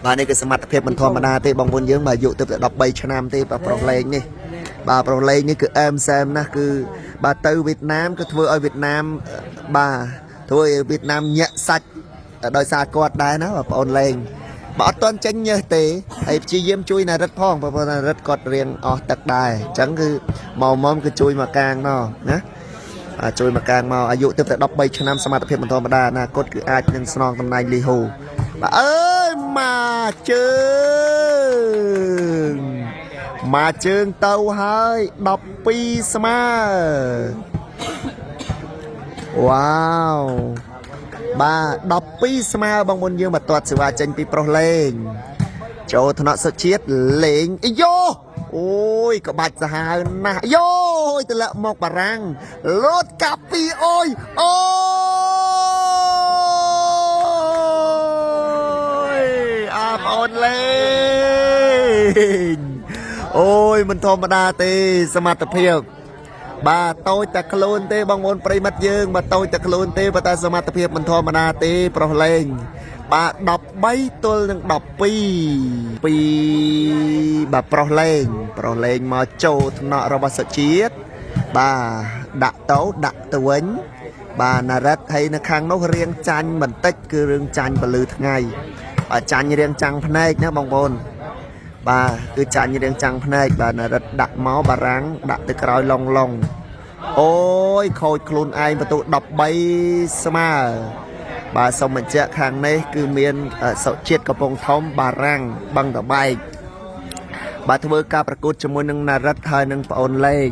បាទនេះគឺសមត្ថភាពមិនធម្មតាទេបងប្អូនយើងបាទអាយុទៅតែ13ឆ្នាំទេបាទប្រុសលេងនេះបាទប្រុសលេងនេះគឺអែមសែមណាស់គឺបាទទៅវៀតណាមគឺធ្វើឲ្យវៀតណាមបាទធ្វើឲ្យវៀតណាមញាក់សាច់ដោយសារគាត់ដែរណាបាទប្អូនលេងបាទអត់ទាន់ចេញញើសទេហើយព្យាយាមជួយណារិតផងបងប្អូនណារិតគាត់រៀងអស់ទឹកដែរអញ្ចឹងគឺមកមុំគឺជួយមកកាងមកណា អាចជួយមកកាងមកអាយុទើបតែ13ឆ្នាំសមត្ថភាពមិនធម្មតាអនាគតគឺអាចនឹងស្នងតំណែងលីហូបាទអើយមកជើងមកជើងទៅហើយ12ស្មើវ៉ាវបាទ12ស្មើបងប្អូនយើងមកទាត់សេវាចេញពីប្រុសលេង ចូលថ្នាក់សុជាតិលេងអាយ៉ូអូយក្បាច់សាហាវណាស់យោយទម្លាក់មកបារាំងលោតកាពីអូយអូយអាប្អូនលេងអូយមិនធម្មតាទេសមត្ថភាព បាទតូចតែខ្លួនទេបងប្អូនប្រិមិត្តយើងបាទតូចតែខ្លួនទេប៉ុន្តែសមត្ថភាពមិនធម្មតាទេប្រុសលេងបាទ13ទល់នឹង12ពីបាទប្រុសលេងប្រុសលេងមកចូលថ្នាក់របស់សុជាតិបាទដាក់ទៅដាក់ទៅវិញបាទណារិតហើយនៅខាងនោះរៀងចាញ់បន្តិចគឺរឿងចាញ់ពលឺថ្ងៃបាទចាញ់រៀងចាំងភ្នែកណាបងប្អូន បាទគឺចាញ់រៀងចាំងភ្នែកបាទណារិតដាក់មកបារាំងដាក់ទៅក្រោយឡុងឡុងអូយខូចខ្លួនឯងបន្ទុ13ស្មើបាទសូមបញ្ជាក់ខាងនេះគឺមានសុជាតិកំពង់ធំបារាំងបឹងតបែកបាទធ្វើការប្រកួតជាមួយនឹងណារិតហើយនឹងប្អូនលេង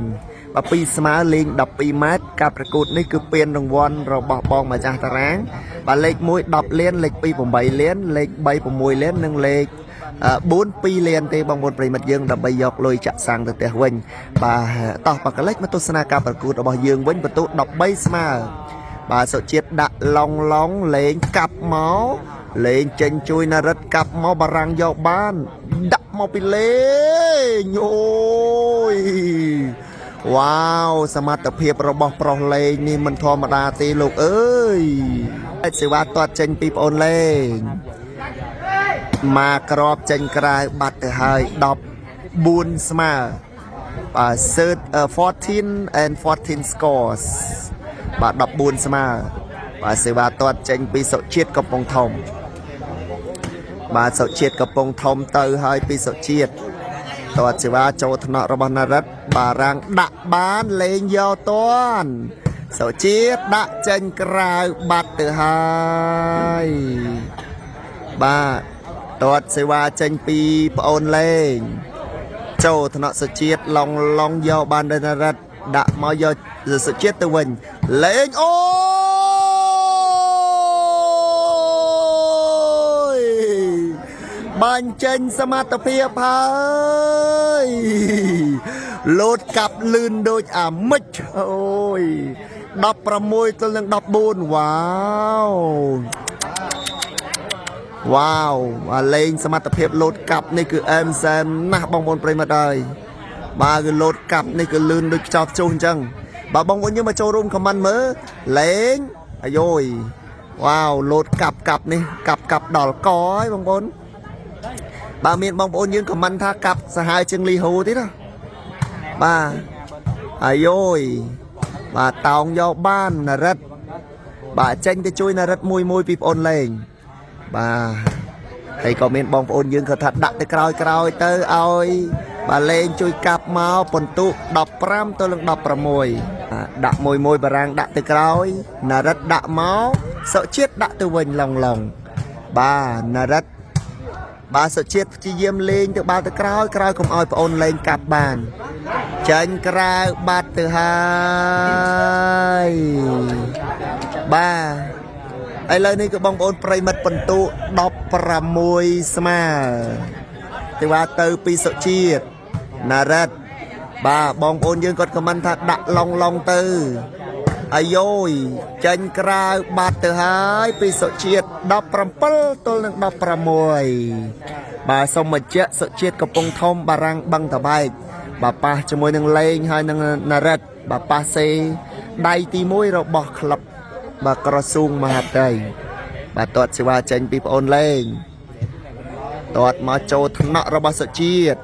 បាទពីរស្មើលេង12ម៉ែត្រការប្រកួតនេះគឺពានរង្វាន់របស់បងម្ចាស់តារាងបាទលេខ1 10លានលេខ2 8លានលេខ3 6លាននិងលេខ4 2លានទេបងប្អូនប្រិមិត្តយើងដើម្បីយកលុយចាក់សាំងទៅផ្ទះវិញបាទតោះបកលិចមកទស្សនាការប្រកួតរបស់យើងវិញបន្ទុ13ស្មើបាទសុជាតិដាក់ឡុងឡុងលេងកាប់មកលេងចេញជួយណារិតកាប់មកបារាំងយកបានដាក់មកពីលេងអូយវ៉ាវសមត្ថភាពរបស់ប្រុសលេងនេះមិនធម្មតាទេលោកអើយសេវាទាត់ចេញពីប្អូនលេង មកក្របចេញក្រៅបាត់ទៅហើយ14ស្មើបាទ third 14 and 14 scores បាទ14ស្មើបាទសេវាទាត់ចេញពីសុជាតិកំពង់ធំបាទសុជាតិកំពង់ធំទៅហើយពីសុជាតិទាត់សេវាចូលថ្នាក់របស់ណារិតបារាំងដាក់បានលេងយកតាន់សុជាតិដាក់ចេញក្រៅបាត់ទៅហើយបាទទាត់សេវាចេញពីប្អូនលេង ចូលថ្នាក់សុជាតិឡងឡងយកបានដោយណារិតដាក់មកយកសុជាតិទៅវិញលេងអូយបាញ់ចេញសមត្ថភាពហើយលោតកាប់លឿនដូចអាមិចអូយ16ទល់នឹង14វ៉ាវ វ៉ាវអាលេងសមត្ថភាពលោតកាប់នេះគឺអែមសែមណាស់បងប្អូនប្រិយមិត្តហើយបាទគឺលោតកាប់នេះគឺលឿនដូចខ្ចោតជុះអញ្ចឹងបាទបងប្អូនយើងមកចូលរួមខមមិនមើលលេងអាយយវ៉ាវលោតកាប់កាប់នេះកាប់កាប់ដល់កហើយបងប្អូនបាទមានបងប្អូនយើងខមមិនថាកាប់សាហាវជាងលីហូទៀតណាបាទអាយយបាទតោងយកបានណារិតបាទចេញទៅជួយណារិតមួយមួយពីប្អូនលេង បាទហើយក៏មានបងប្អូនយើងគាត់ថាដាក់ទៅក្រោយក្រោយទៅឲ្យបាទលេងជួយកាប់មកពិន្ទុ15ទៅនឹង16បាទដាក់មួយមួយបារាំងដាក់ទៅក្រោយណារិតដាក់មកសុជាតិដាក់ទៅវិញឡុងឡុងបាទណារិតបាទសុជាតិព្យាយាមលេងទៅបាល់ទៅក្រោយក្រោយកុំឲ្យប្អូនលេងកាប់បានចេញក្រៅបាត់ទៅហើយបាទ ឥឡូវនេះគឺបងប្អូនប្រិមិត្តពិន្ទុ16ស្មើទេវ៉ាទៅពីសុជាតិណារិតបាទបងប្អូនយើងគាត់ខមមិនថាដាក់ឡុងឡុងទៅអាយយចេញក្រៅបាត់ទៅហើយពីសុជាតិ17ទល់នឹង16បាទសូមបញ្ជាក់សុជាតិកំពង់ធំបារាំងបឹងតបែកបាទប៉ះជាមួយនឹងលេងហើយនឹងណារិតបាទប៉ះសេដៃទី1របស់ក្លឹប បាទក្រសួងមហាផ្ទៃបាទតតសេវាចេញពីប្អូនលេង ទាត់មកចូលថ្នាក់របស់សុជាតិ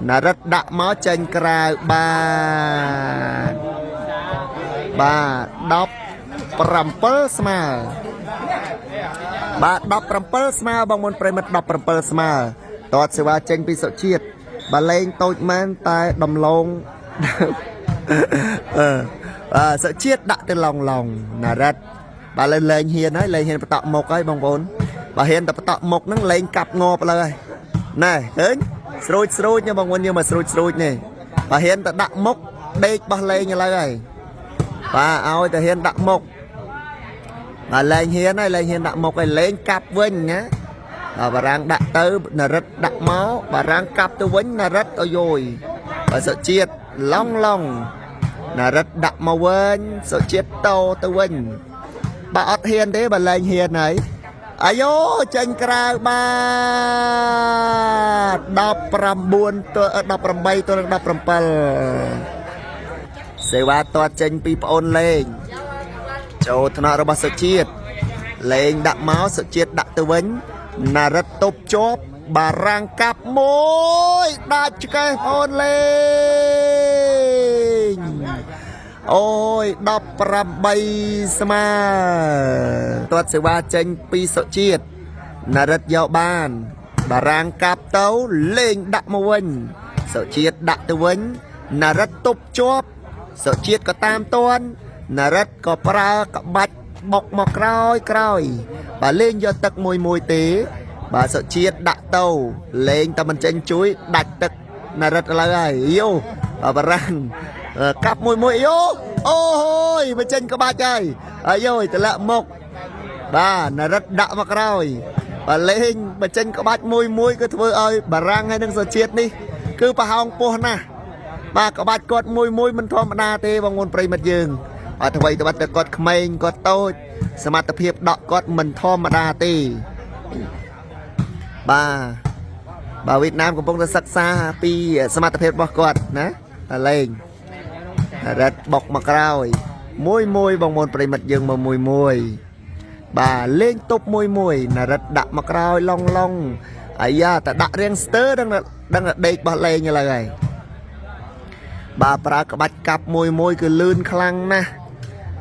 ណារិតដាក់មកចេញក្រៅបាទបាទ17ស្មើបាទ17ស្មើបងមុនប្រិមិត្ត17ស្មើទាត់សេវាចេញពីសុជាតិបើលេងតូចមែនតែដំឡង អឺបាទសុជាតិដាក់ទៅឡងឡងណារិតបាទលើលេងហ៊ានហើយលេងហ៊ានបតក់មុខហើយបងប្អូនបើហ៊ានតែបតក់មុខហ្នឹងលេងកាប់ងាប់លើហើយណែឃើញស្រួចស្រួចនេះបងប្អូនយើងមកស្រួចស្រួចនេះបើហ៊ានតែដាក់មុខដេកបោះលេងឥឡូវហើយបាទឲ្យតែហ៊ានដាក់មុខបាទលេងហ៊ានហើយលេងហ៊ានដាក់មុខហើយលេងកាប់វិញណាបាទបារាំងដាក់ទៅណារិតដាក់មកបារាំងកាប់ទៅវិញណារិតអាយយបាទសុជាតិឡងឡង ណារិតដាក់មកវិញសុជាតិតោទៅវិញបើអត់ហ៊ានទេបើលែងហ៊ានហើយអាយ៉ូចេញក្រៅបាទ19ទល់18ទល់នឹង17សេវាតតចេញពីប្អូនលេងចូលថ្នាក់របស់សុជាតិលេងដាក់មកសុជាតិដាក់ទៅវិញណារិតទប់ជាប់បារាំងកាប់មួយដាច់ឆ្កេះប្អូនលេង អូយ18ស្មើទាត់សេវាចេញពីសុជាតិណារិតយកបាន បារាំងកាប់ទៅលេងដាក់មកវិញសុជាតិដាក់ទៅវិញណារិតទប់ជាប់សុជាតិក៏តាមតាន់ណារិតក៏ប្រើក្បាច់បុកមកក្រោយក្រោយបើលេងយកទឹកមួយមួយទេបាទសុជាតិដាក់ទៅលេងតែមិនចេញជួយដាច់ទឹកណារិតឥឡូវហើយយោបាទបារាំង កាប់មួយមួយយោអូយមកចេញក្បាច់ហើយអាយយតម្លាក់មុខបាទណារិតដាក់មកក្រោយបើលេងបើចេញក្បាច់មួយមួយគឺធ្វើឲ្យបារាំងហើយនឹងសុជាតិនេះគឺប្រហោងពោះណាស់បាទក្បាច់គាត់មួយមួយមិនធម្មតាទេបងប្អូនប្រិយមិត្តយើងបាទអ្វីត្បិតតែគាត់ក្មេងគាត់តូចសមត្ថភាពដកគាត់មិនធម្មតាទេបាទបាទវៀតណាមកំពុងតែសិក្សាពីសមត្ថភាពរបស់គាត់ណាតែលេង រ៉ាត់បុកមកក្រោយ មួយមួយបងប្អូនប្រិមិត្តយើងមកមួយមួយបាទលេងទប់មួយមួយណារិតដាក់មកក្រោយឡងឡងអាយ៉ាតែដាក់រៀងស្ទើដឹងដឹងតែដេកបោះលេងឥឡូវហើយបាទប្រើក្បាច់កាប់មួយមួយគឺលឿនខ្លាំងណាស់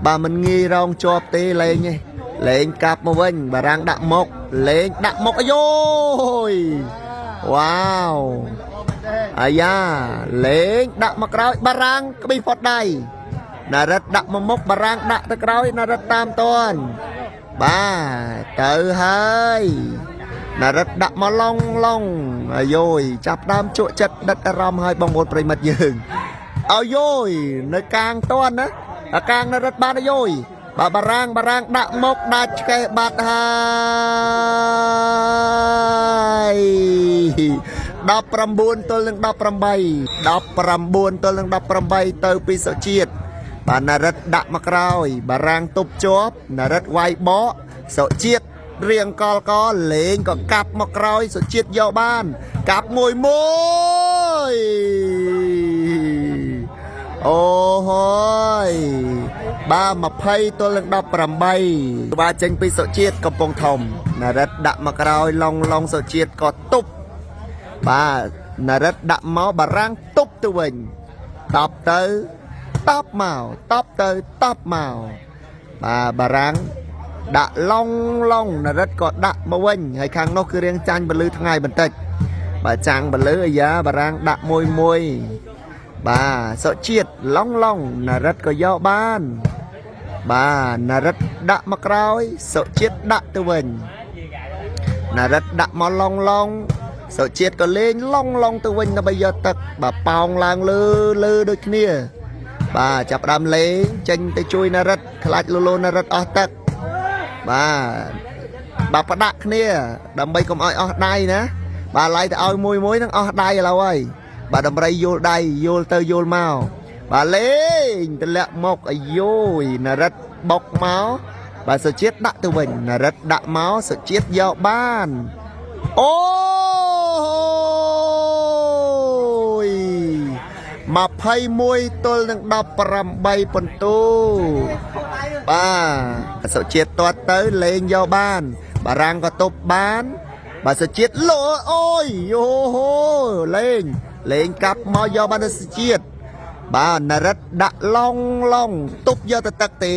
បាទមិនងាយរងជាប់ទេលេងទេលេងកាប់មកវិញបារាំងដាក់មកលេងដាក់មកអាយយវ៉ាវ អាយ៉ាលេងដាក់មកក្រោយបារាំងក្ប៊ីផុតដៃណារិតដាក់មកមុខបារាំងដាក់ទៅក្រោយណារិតតាមតនបាទទៅហើយណារិតដាក់មកឡងឡងអាយយចាប់ដើមជក់ចិត្តដិតអារម្មណ៍ហើយបងប្អូនប្រិមិត្តយើងអាយយនៅកាងតនណាអាកាងណារិតបានអាយយបាទបារាំងបារាំងដាក់មកដាច់ឆ្កេះបាត់ហើយ 19ទល់នឹង18 19ទល់នឹង18ទៅពីសុជាតិបាទណារិតដាក់មកក្រោយ បារាំងទប់ជាប់ណារិតវាយបកសុជាតិរៀងកលកលេងក៏កាប់មកក្រោយសុជាតិយកបាន កាប់មួយមួយអូហយបាទ20ទល់នឹង18បាទចេញពីសុជាតិកំពង់ធំណារិតដាក់មកក្រោយឡងឡងសុជាតិក៏ទប់ បាទណារិតដាក់មកបារាំងទប់ទៅវិញតបទៅតបមកតបទៅតបមកបាទបារាំងដាក់ឡុងឡុងណារិតក៏ដាក់មកវិញហើយខាងនោះគឺរៀងចាញ់ពលឺថ្ងៃបន្តិចបាទចាំងពលឺអាយ៉ាបារាំងដាក់មួយមួយបាទសុជាតិឡុងឡុងណារិតក៏យកបានបាទណារិតដាក់មកក្រោយសុជាតិដាក់ទៅវិញ ណារិតដាក់មកឡងឡងសុជាតិក៏លេងឡងឡងទៅវិញដើម្បីយកទឹកបាទប៉ោងឡើងលើលើដូចគ្នាបាទចាប់ផ្ដើមលេងចេញទៅជួយណារិតខ្លាចលូឡូណារិតអស់ទឹកបាទបាទផ្ដាក់គ្នាដើម្បីកុំឲ្យអស់ដៃណាបាទឡៃទៅឲ្យមួយមួយនឹងអស់ដៃឥឡូវហើយបាទដំរីយល់ដៃយល់ទៅយល់មកបាទលេងតម្លាក់មកអាយយណារិតបុកមកបាទសុជាតិដាក់ទៅវិញណារិតដាក់មកសុជាតិយកបានអូយ21ទល់នឹង18ពិន្ទុបាទសុជាតិទាត់ទៅលេងយកបាន បារាំងក៏ទប់បាន បាទសុជាតិលោអូយយោហូលេងលេងកាប់មកយកបានសុជាតិបាទនរិតដាក់ឡងឡងទប់យកទៅទឹកទេ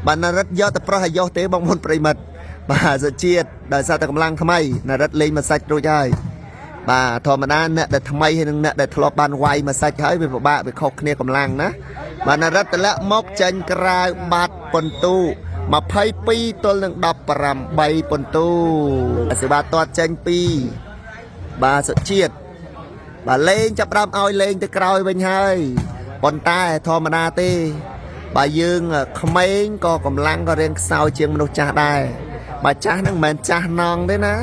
បាទនរិតយកទៅប្រោះអាយុទេបងប្អូនប្រិមិត្តបាទសុជាតិដោយសារតែកម្លាំងថ្មីនរិតលេងមួយសាច់រួចហើយបាទធម្មតាអ្នកដែលថ្មីហើយនិងអ្នកដែលធ្លាប់បានវាយមួយសាច់ហើយវាពិបាកវាខុសគ្នាកម្លាំងណាបាទនរិតតម្លាក់មកចេញក្រៅបាត់ពិន្ទុ22ទល់នឹង18ពិន្ទុសេវាតតចេញពីបាទសុជាតិបាទលេងចាប់ផ្ដើមឲ្យលេងទៅក្រោយវិញហើយប៉ុន្តែធម្មតាទេបើយើងក្មេងក៏កម្លាំងក៏រៀងខ្សោយជាងមនុស្សចាស់ដែរបើចាស់ហ្នឹងមិនមែនចាស់ណងទេណា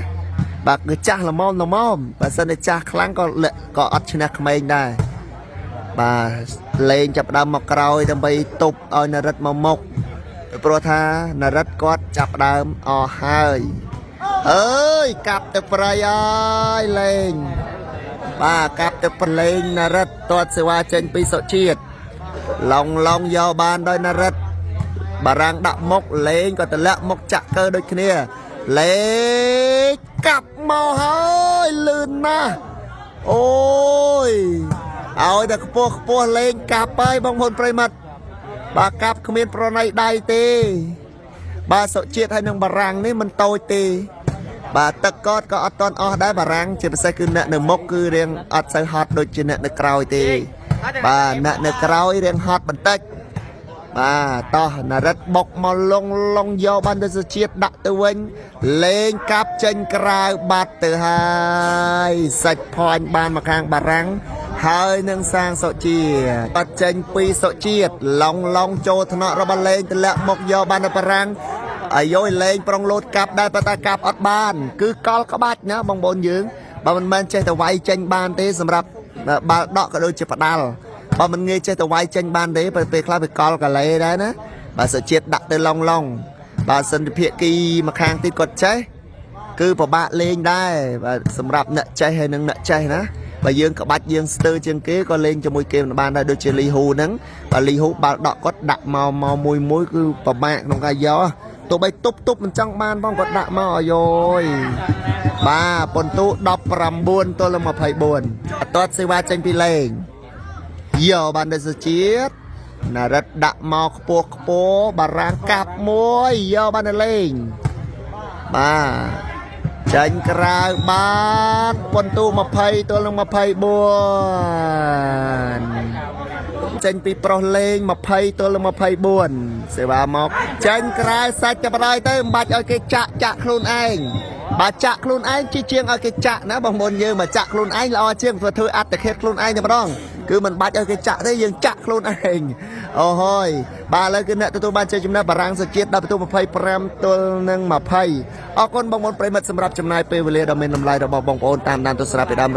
បាទគឺចាស់ល្មមល្មមបើសិនជាចាស់ខ្លាំងក៏លាក់ក៏អត់ឈ្នះក្មេងដែរបាទលេងចាប់ផ្ដើមមកក្រោយដើម្បីទប់ឲ្យនរិតមកមុខពីព្រោះថានរិតគាត់ចាប់ផ្ដើមអស់ហើយអើយកាប់ទៅប្រៃអើយលេងបាទកាប់ទៅប្រលេងនរិតទាត់សេវាចេញពីសុជាតិឡងឡងយកបានដោយនរិតបារាំងដាក់មុខលេងក៏តម្លាក់មុខចាក់កើដូចគ្នាលេងកាប់មកហើយលឿនណាស់អូយឲ្យតែខ្ពស់ខ្ពស់លេងកាប់ហើយបងប្អូនប្រិមិត្តបាទកាប់គ្មានប្រណីដៃទេ បាទសុជាតិហើយនឹងបារាំងនេះមិនតូចទេ បាទទឹកកតក៏អត់តន់អស់ដែរបារាំងជាពិសេសគឺអ្នកនៅមុខគឺរៀងអត់សូវហត់ដូចជាអ្នកនៅក្រោយទេ បាទអ្នកនៅក្រោយរៀងហត់បន្តិចបាទតោះនរិតបុកមកលងលងយកបានទៅសុជាតិដាក់ទៅវិញលេងកាប់ចេញក្រៅបាត់ទៅហើយសាច់ផាញ់បានមកខាងបារាំងហើយនឹងសាងសុជាតិបាត់ចេញពីសុជាតិឡងឡងចូលថ្នាក់របស់លេងទម្លាក់មកយកបានទៅបារាំងអាយយលេងប្រុងលោតកាប់ដែរប៉ុន្តែកាប់អត់បាន គឺកលក្បាច់ណាបងប្អូនយើងបើមិនមែនចេះតែវាយចេញបានទេសម្រាប់បាល់ដកក៏ដូចជាផ្ដាល់បើមិនងាយចេះតែវាយចេញបានទេពេលខ្លះវាកលកលេដែរណាបាទសុជាតិដាក់ទៅឡងឡងបាទសិនធិគីមកខាងទៀតគាត់ចេះគឺពិបាកលេងដែរបាទសម្រាប់អ្នកចេះហើយនិងអ្នកចេះណាបើយើងក្បាច់យើងស្ទើរជាងគេក៏លេងជាមួយគេមិនបានដែរដូចជាលីហ៊ូហ្នឹងបាទលីហ៊ូបាល់ដកគាត់ដាក់មកមកមួយមួយគឺពិបាកក្នុងការយកទោះបីទប់ទប់មិនចង់បានផងគាត់ដាក់មកអាយយបាទពិន្ទុ19ទល់នឹង24អត់ទាត់សេវាចេញពីលេងយកបានដូចសុជាតិណារិតដាក់មកខ្ពស់ខ្ពស់បារាំងកាប់មួយយកបានទៅលេងបាទចេញក្រៅបាទពិន្ទុ20ទល់នឹង24ចេញពីប្រុសលេង20ទល់នឹង24សេវាមកចេញក្រៅសាច់តែបដ ாய் ទៅមិនបាច់ឲ្យគេចាក់ចាក់ខ្លួនឯងបើចាក់ខ្លួនឯងជាជាងឲ្យគេចាក់ណាបងប្អូនយើងបើចាក់ខ្លួនឯងល្អជាងធ្វើធ្វើអត្តឃាតខ្លួនឯងតែម្ដងគឺមិនបាច់ឲ្យគេចាក់ទេយើងចាក់ខ្លួនឯងអូហើយបាទឥឡូវគឺអ្នកទទួលបានជ័យជំនះបារាំងសុជាតិដល់ពិន្ទុ25ទល់នឹង20អរគុណបងប្អូនប្រិមិត្តសម្រាប់ចំណាយពេលវេលាដ៏មានតម្លៃរបស់បងប្អូនតាមដានទស្សនាពីដើម